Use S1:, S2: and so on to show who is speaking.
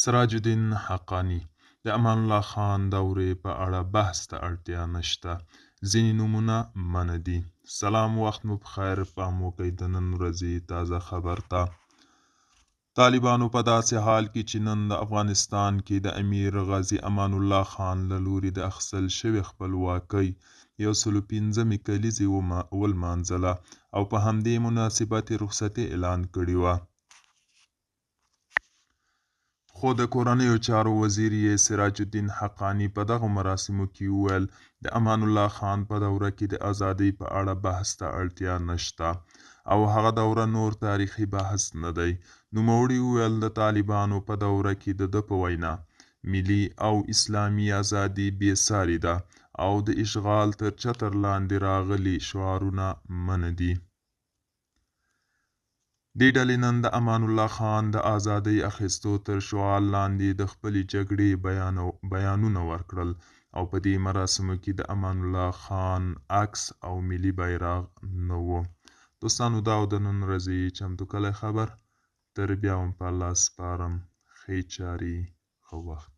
S1: سراج الدین حقاني، د امان الله خان دورې په اړه بحث ته اړتیا نشته، ځینې نومونه منع دي. سلام وخت مو په خیر، پام وکړئ د نن ورځې تازه خبر ته. طالبانو په داسې حال کې چې نن د افغانستان کې د امیر غازي امان الله خان له لوري د اخیستل شوې خپلواکۍ 105مې کلیزې ولمانځله او په همدې مناسبت یې رخصتي اعلان کړې وه، خو د کورنیو چارو وزیر یې سراج الدین حقاني په دغو مراسمو کې وویل، د امان الله خان په دوره کې د ازادۍ په اړه بحث ته اړتیا نشته او هغه دوره نور تاریخي بحث نه دی. نوموړي وویل، د طالبانو په دوره کې د ده په وینا، ملي او اسلامي ازادي بې ساري ده او د اشغال تر چتر لاندې راغلي شعارونه منع دي. دې ډلې نن د امان الله خان د ازادۍ اخیستو تر شعار لاندې د خپلې جګړې بیانونه ورکړل او په دې مراسمو کې د امان الله خان عکس او ملي بیرغ نه و. دوستانو دا و د نن ورځې چمتو کلی خبر. تر بیا هم په الله سپارم. ښې چارې، ښه وخت.